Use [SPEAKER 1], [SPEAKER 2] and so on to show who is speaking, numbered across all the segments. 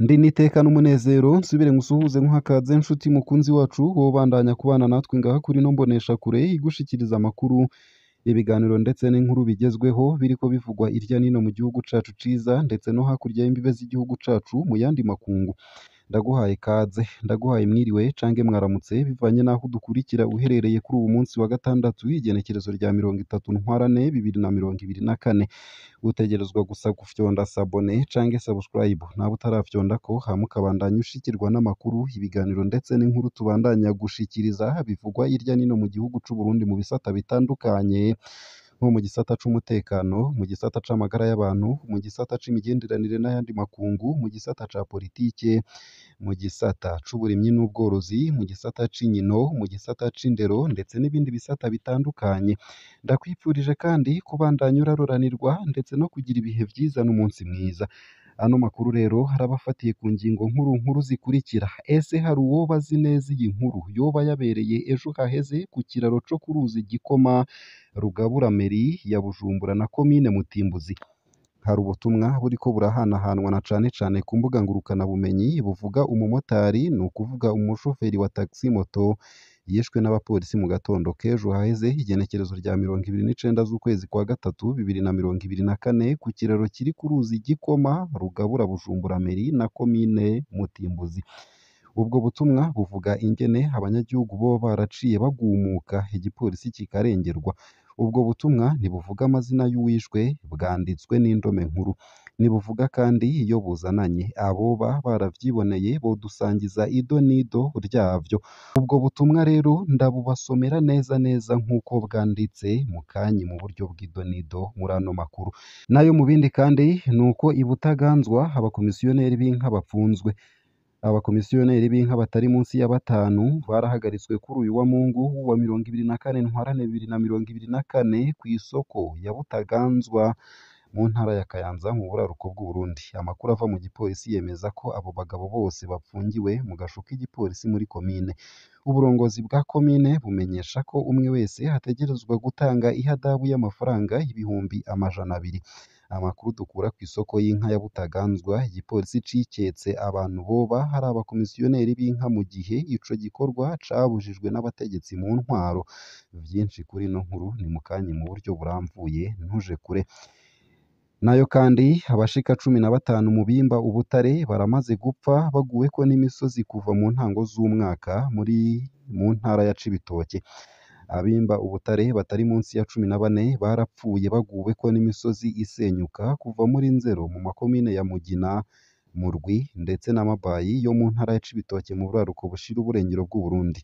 [SPEAKER 1] Ndi niteka n'umunezero nsubire ngusuhuze nkuhakaze nshuti mukunzi wacu wobandanya kubana natwe ngaha kuri no mbonesha kure igushikiriza amakuru, ibiganiro ndetse n'inkuru bigezweho biriko bivugwa irya nino mu gihugu cacu ciza ndetse no hakurya y'imbibe z'igihugu cacu mu yandi makungu. Ndaguhaye kaze, ndaguhaye mwiriwe cange mwaramutse bivanye n'aho udukurikira uherereye kuri uwu munsi wa gatandatu w'igenekerezo rya 30 Ntwarante 2024. Utegerezwa gusa gufyonda sabone cange subscribe nawe utarafyondako, hama ukabandanya ushikirwa n'amakuru, ibiganiro ndetse n'inkuru tubandanya gushikiriza bivugwa irya nino mu gihugu c'u Burundi mu bisata bitandukanye, nko mu gisata c'umutekano, mu gisata c'amagara y'abantu, mu gisata c'imigenderanire n'ayandi makungu, mu gisata ca politike, mu gisata c'uburimyi n'ubworozi, mu gisata c'inkino, mu gisata c'indero ndetse n'ibindi bisata bitandukanye. Ndakwifurije kandi kubandanya uraroranirwa ndetse no kugira ibihe vyiza n'umunsi mwiza. Ano makuru rero arabafatiye ku ngingo nkuru nkuru zikurikira: ese hari uwoba azi neza iyi nkuru yoba yabereye ejo haheze ku kiraro co ku ruzi Gikoma rugabura meri ya Bujumbura na komine Mutimbuzi? Hari ubutumwa buriko burahanahanwa na cane cane ku mbuga ngurukanabumenyi buvuga umumotari, ni ukuvuga umushoferi wa taxi moto, yishwe n'abapolisi mu gatondo k'ejo haheze igenekerezo rya 29 z'ukwezi kwa gatatu 2024 ku kiraro kiri ku ruzi Gikoma rugabura Bujumbura meri na komine Mutimbuzi. Ubwo butumwa buvuga ingene abanyagihugu boba baraciye bagumuka igipolisi kikarengerwa. Ubwo butumwa ntibuvuga amazina y'uwishwe, bwanditswe n'indome nkuru. Ntibuvuga kandi iyo buzananye. Aboba baravyiboneye bodusangiza ido n'ido ryavyo. Ubwo butumwa rero ndabubasomera neza neza nk'uko bwanditse mu kanyi mu buryo bw'ido n'ido muri ano makuru. Nayo mu bindi kandi ni uko i Butaganzwa abakomisiyoneri b'inka bapfunzwe. Abakomisiyoneri b'inka batari munsi ya batanu barahagaritswe kuri uyu wa Mungu wa 24 Ntwarante 2024 kw'isoko ya Butaganzwa mu ntara ya Kayanza mu buraruko bw'Uburundi. Amakuru ava mu gipolisi yemeza ko abo bagabo bose bapfungiwe mu gasho k'igipolisi muri komine. Uburongozi bwa komine bumenyesha ko umwe wese ategerezwa gutanga ihadabu y'amafaranga 200,000. Amakuru dukura kw'isoko y'inka ya Butaganzwa, igipolisi ciketse abantu boba hari abakomisiyoneri b'inka mu gihe ico gikorwa cabujijwe n'abategetsi mu ntwaro. Vyinshi kuri ino nkuru ni mu kanyi mu buryo buramvuye, ntuje kure. Nayo kandi abashika 15 mu bimba ubutare baramaze gupfa baguweko n'imisozi kuva mu ntango z'umwaka muri mu ntara ya Cibitoke. Abimba ubutare batari munsi ya 14 barapfuye baguweko n'imisozi isenyuka kuva muri Nzero mu makomine ya Mugina, Murwi ndetse na Mabayi yo mu ntara ya Cibitoke mu buraruko bushira uburengero bw'Uburundi.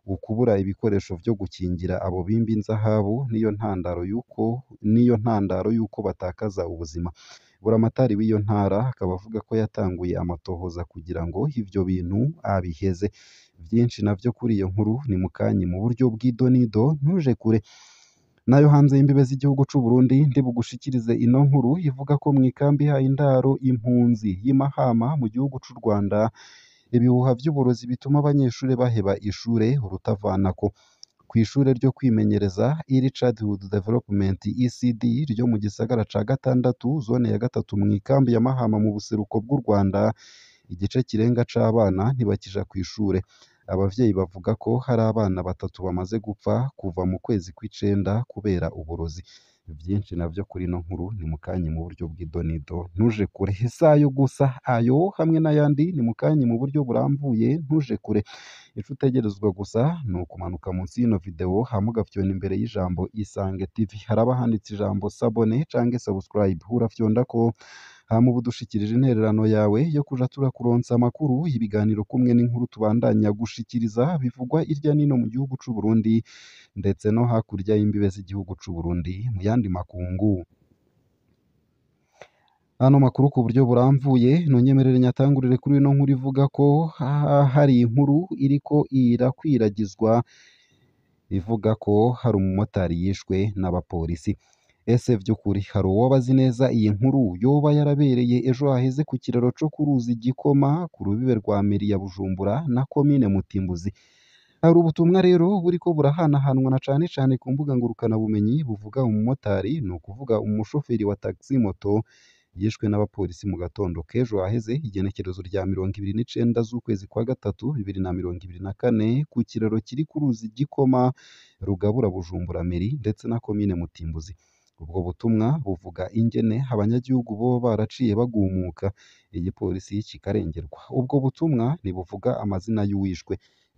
[SPEAKER 1] Ukubura ibikoresho vyo gukingira abo bimba inzahabu niyo ntandaro y'uko batakaza ubuzima. Buramatari w'iyo ntara akaba avuga ko yatanguye amatohoza kugira ngo ivyo bintu abiheze. Vyinshi navyo kuri iyo nkuru ni mu kanyi mu buryo bw'idonido, ntuje kure. Nayo hanze y'imbibe z'igihugu c'u Burundi ndibugushikirize ino nkuru ivuga ko mw'ikambi ihaye indaro impunzi y'i Mahama mu gihugu c'u Rwanda ibihuha vy'uburozi bituma abanyeshure baheba ishure urutavanako. Kw'ishure ryo kwimenyereza Early Childhood Development ECD ryo mu gisagara ca gatandatu zone ya gatatu mw'ikambi ya Mahama mu buseruko bw'u Rwanda, igice kirenga c'abana ntibakija kw'ishure. Abavyeyi bavuga ko hari abana batatu bamaze gupfa kuva mu kwezi kw'icenda kubera uburozi. Vyinshi navyo kuri ino nkuru ni mu kanyi mu buryo bw'idonido, ntuje kure. Sayo gusa ayo hamwe n'ayandi ni mu kanyi mu buryo burambuye, ntuje kure. Ico utegerezwa gusa ni ukumanuka munsi y'ino video hama ugafyonda imbere y'ijambo Isange TV. Haraba handitse ijambo sabone cange subscribe, urafyondako hama uba udushikirije intererano yawe yo kuja turakuronsa amakuru, ibiganiro kumwe n'inkuru tubandanya gushikiriza bivugwa irya nino mu gihugu c'u Burundi ndetse no hakurya y'imbibe z'igihugu c'u Burundi mu yandi makungu. Ano makuru ku buryo buramvuye nonyemerere nyatangurire kuri ino nkuru ivuga ko hari inkuru iriko irakwiragizwa ivuga ko hari umumotari yishwe n'abapolisi. Ese vy'ukuri hari uwoba azi neza iyi nkuru yoba yarabereye ejo haheze ku kiraro co ku ruzi Gikoma ku rubibe rwa meri ya Bujumbura na komine Mutimbuzi? Hari ubutumwa rero buriko burahanahanwa na cane cane ku mbuga ngurukanabumenyi buvuga umumotari, ni ukuvuga umushoferi wa taxi moto yishwe n'abapolisi mu gatondo k'ejo haheze igenekerezo rya 29 z'ukwezi kwa gatatu 2024 ku kiraro kiri ku ruzi Gikoma rugabura Bujumbura Mairie ndetse na komine Mutimbuzi. Ubwo butumwa buvuga ingene abanyagihugu boba baraciye bagumuka igipolisi kikarengerwa. Ubwo butumwa ntibuvuga amazina y'uwishwe,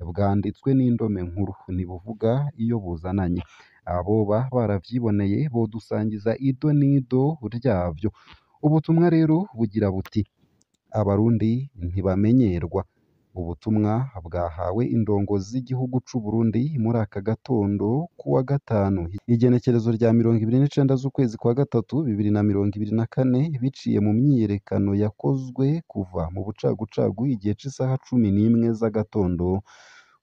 [SPEAKER 1] bwanditswe n'indome nkuru, ntibuvuga iyo buzananye. Aboba baravyiboneye bodusangiza ido n'ido ryavyo. Ubutumwa rero bugira buti: Abarundi ntibamenyerwa. Ubutumwa bwahawe indongozi z'igihugu c'u Burundi muri aka gatondo kuwa gatanu igenekerezo rya 29 z'ukwezi kwa gatatu 2024 biciye mu myiyerekano yakozwe kuva mu bucagucagu igihe c'isaha 11 z'agatondo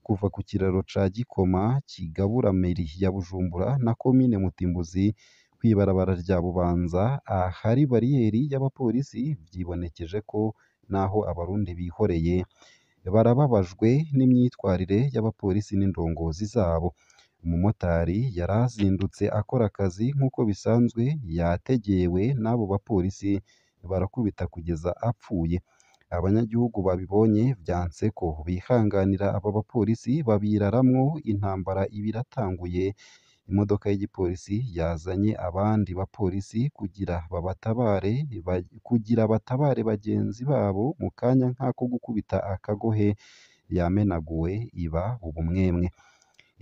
[SPEAKER 1] kuva ku kiraro ca Gikoma kigabura Mairie ya Bujumbura na komine Mutimbuzi kw'ibarabara rya Bubanza ahari bariyeri y'abapolisi. Vyibonekeje ko naho Abarundi bihoreye barababajwe n'imyitwarire y'abapolisi n'indongozi zabo. Umumotari yarazindutse akora akazi nk'uko bisanzwe, yategewe n'abo bapolisi barakubita kugeza apfuye. Abanyagihugu babibonye vyanse ko bihanganira aba bapolisi babiraramwo, intambara iba iratanguye. Imodoka y'igipolisi yazanye abandi bapolisi kugira babatabare kugira batabare bagenzi babo mu kanya nk'ako gukubita akagohe yamenaguwe iba ubumwemwe.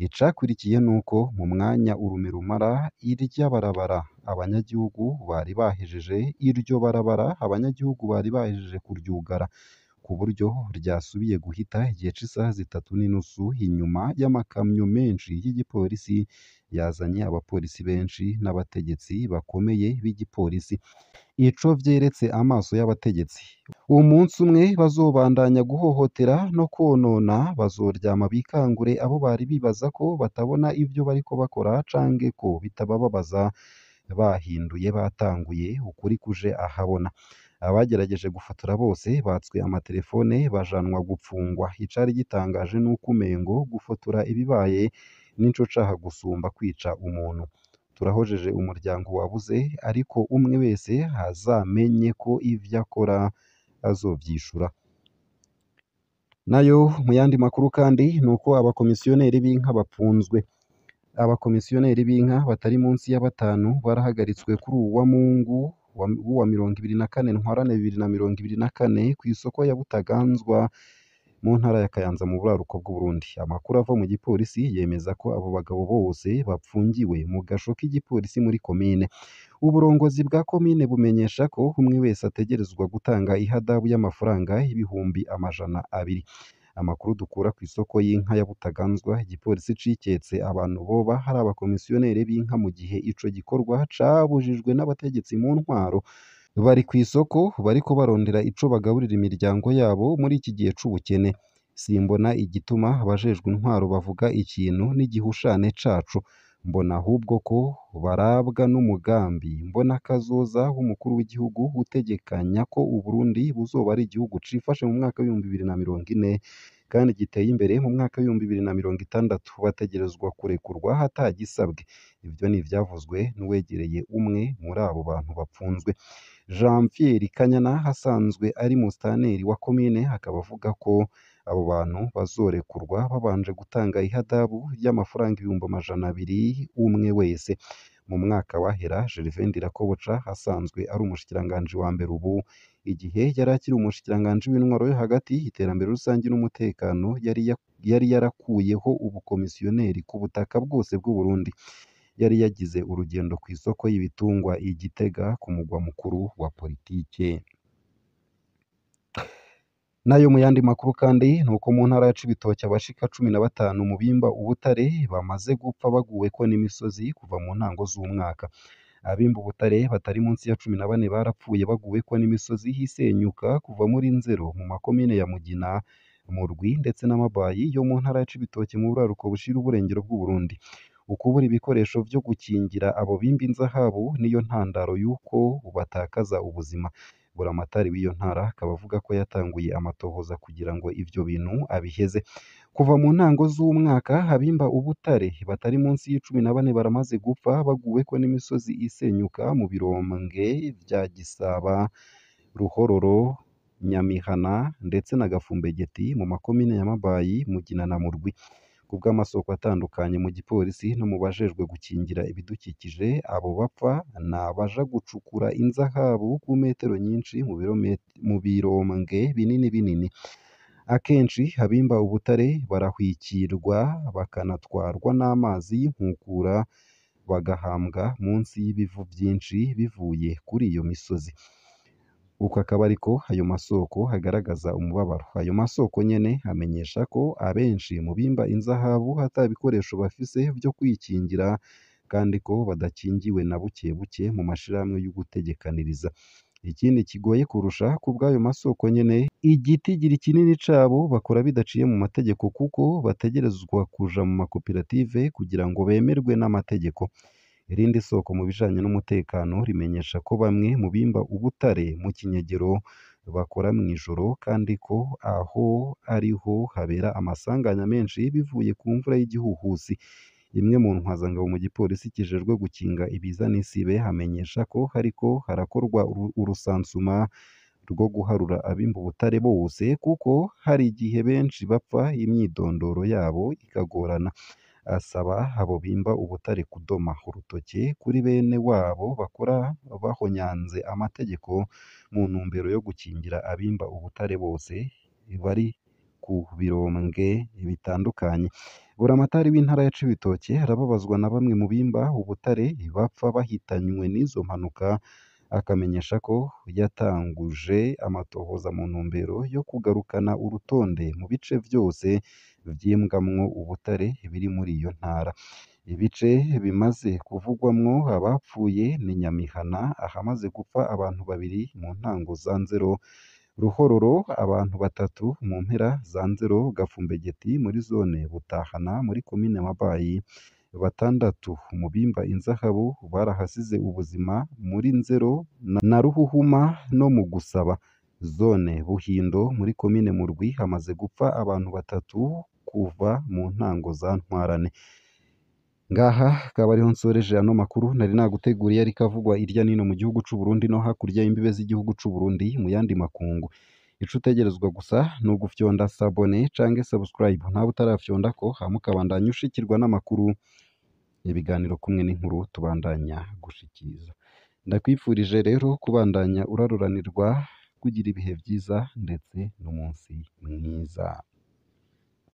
[SPEAKER 1] Icakurikiye nuko mu mwanya urume rumara irya barabara abanyagihugu bari bahejeje iryo barabara abanyagihugu bari bahejeje kuryugara ku buryo ryasubiye guhita igihe c'isaha 3:30 inyuma y'amakamyo menshi y'igipolisi yazanye abapolisi benshi n'abategetsi bakomeye b'igipolisi. Ico vyeretse amaso y'abategetsi, umunsi umwe bazobandanya guhohotera no kwonona, bazoryama bikangure abo bari bibaza ko batabona ivyo bariko bakora canke ko bitabababaza, bahinduye batanguye ukuri kuje ahabona. Abagerageje gufotora bose batswe amatelefone bajanwa gupfungwa. Icari gitangaje nuko umengo gufotora ibibaye nico caha gusumba kwica umuntu. Turahojeje umuryango wabuze, ariko umwe wese azamenye ko ivyo akora azovyishura. Nayo mu yandi makuru kandi nuko abakomisiyoneri b'inka bapfunzwe. Abakomisiyoneri b'inka batari munsi ya batanu barahagaritswe kuri uwa Mungu wa 24 Ntwarante 2024 kw'isoko ya Butaganzwa mu ntara ya Kayanza mu buraruko bw'Uburundi. Amakuru ava mu gipolisi yemeza ko abo bagabo bose bapfungiwe mu gasho k'igipolisi muri komine. Uburongozi bwa komine bumenyesha ko umwe wese ategerezwa gutanga ihadabu y'amafaranga 200,000. Amakuru dukura kw'isoko y'inka ya Butaganzwa, igipolisi ciketse abantu boba hari abakomisiyoneri b'inka mu gihe ico gikorwa cabujijwe n'abategetsi mu ntwaro. Bari kw'isoko bariko barondera ico bagaburira imiryango yabo muri iki gihe c'ubukene. Simbona igituma abajejwe intwaro bavuga ikintu n'igihushane caco. Mbona ahubwo ko barabwa n'umugambi mbona kazoza w'umukuru w'igihugu utegekanya ko Uburundi buzoba ari igihugu cifashe mu mwaka w'2040 kandi giteye imbere mu mwaka w'2060. Bategerezwa kurekurwa hatagisabwe. Ivyo ni ivyavuzwe n'uwegereye umwe muri abo bantu bapfunzwe. Jean Pierre Kanyana asanzwe ari musitanteri wa komine akaba avuga ko abo bantu bazorekurwa babanje gutanga ihadabu ry'amafaranga 200,000 umwe wese. Mu mwaka wahera Gervais Ndirakobuca asanzwe ari umushikiranganji wa mbere ubu, igihe yari akiri umushikiranganji w'intwaro yo hagati, iterambere rusangi n'umutekano yari yarakuyeho ubukomisiyoneri ku butaka bwose bw'Uburundi. Yari yagize urugendo kw'isoko y'ibitungwa i Gitega ku mugwa mukuru wa politike. Nayo mu yandi makuru kandi nuko mu ntara ya Cibitoke abashika 15 mu bimba ubutare bamaze gupfa baguweko n'imisozi kuva mu ntango z'umwaka. Abimba ubutare batari munsi ya 14 barapfuye baguweko n'imisozi isenyuka kuva muri Nzero mu makomine ya Mugina, Murwi ndetse n'Amabayi yo mu ntara ya Cibitoke mu buraruko bushira uburengero bw'Uburundi. Ukubura ibikoresho vyo gukingira abo bimba inzahabu niyo ntandaro y'uko batakaza ubuzima. Buramatari w'iyo ntara akaba avuga ko yatanguye amatohoza kugira ngo ivyo bintu abiheze. Kuva mu ntango z'umwaka abimba ubutare batari munsi y'14 baramaze gupfa baguweko n'imisozi isenyuka mu birombwe vya Gisaba, Ruhororo, Nyamihana ndetse na Gafumbegeti mu makomine ya Mabayi, Mugina na Murwi. Kubw'amasoko atandukanye mu gipolisi no mu bajejwe gukingira ibidukikije, abo bapfa ni abaja gucukura inzahabu ku metero nyinshi mu birombwe binini binini. Akenshi abimba ubutare barahwikirwa bakanatwarwa n'amazi y'inkukura bagahambwa munsi y'ibivu vyinshi bivuye kuri iyo misozi. Uko akaba ariko ayo masoko agaragaza umubabaro. Ayo masoko nyene amenyesha ko abenshi mu bimba inzahabu ata bikoresho bafise vyo kwikingira kandi ko badakingiwe na buke buke mu mashirahamwe y'ugutegekaniriza. Ikindi kigoye kurusha kubw'ayo masoko nyene, igitigiri kinini cabo bakora bidaciye mu mategeko kuko bategerezwa kuja mu makoperative kugira ngo bemerwe n'amategeko. Irindi soko mu bijanye n'umutekano rimenyesha ko bamwe mu bimba ubutare mu kinyegero bakora mw'ijoro kandi ko aho ariho habera amasanganya menshi bivuye ku mvura y'igihuhusi. Imwe mu ntwazangabo mu gipolisi kijejwe gukinga ibiza n'isibe amenyesha ko hariko harakorwa urusansuma rwo guharura abimba ubutare bose kuko hari igihe benshi bapfa imyidondoro yabo ikagorana. Asaba abo bimba ubutare kudoma urutoke kuri bene wabo bakora bahonyanze amategeko mu ntumbero yo gukingira abimba ubutare bose bari ku birombwe bitandukanye. Buramatari w'intara ya Cibitoke arababazwa na bamwe mu bimba ubutare bapfa bahitanywe n'izo mpanuka, akamenyesha ko yatanguje amatohoza mu ntumbero yo kugarukana urutonde mu bice vyose vyimbwamwo ubutare biri muri iyo ntara. Ibice bimaze kuvugwamwo abapfuye ni Nyamihana ahamaze gupfa abantu babiri mu ntango za Nzero, Ruhororo abantu batatu mu mpera za Nzero, Gafumbegeti muri zone Butahana muri komine Mabayi, batandatu mu bimba inzahabu barahasize ubuzima muri Nzero na Ruhuhuma no mu Gusaba. Zone Buhindo muri komine Murwi hamaze gupfa abantu batatu kuva mu ntango za Ntwarante. Ngaha akaba ariho nsoreje ano makuru nari naguteguriye ariko avugwa irya nino mu gihugu c'u Burundi no hakurya y'imbibe z'igihugu c'u Burundi mu yandi makungu. Ico utegerezwa gusa ni ugufyonda sabone canke subscribe ntawe utarafyondako, hama ukabandanya ushikirwa n'amakuru, ibiganiro kumwe n'inkuru tubandanya gushikiriza. Ndakwifurije rero kubandanya uraruranirwa, kugira ibihe vyiza ndetse n'umunsi mwiza.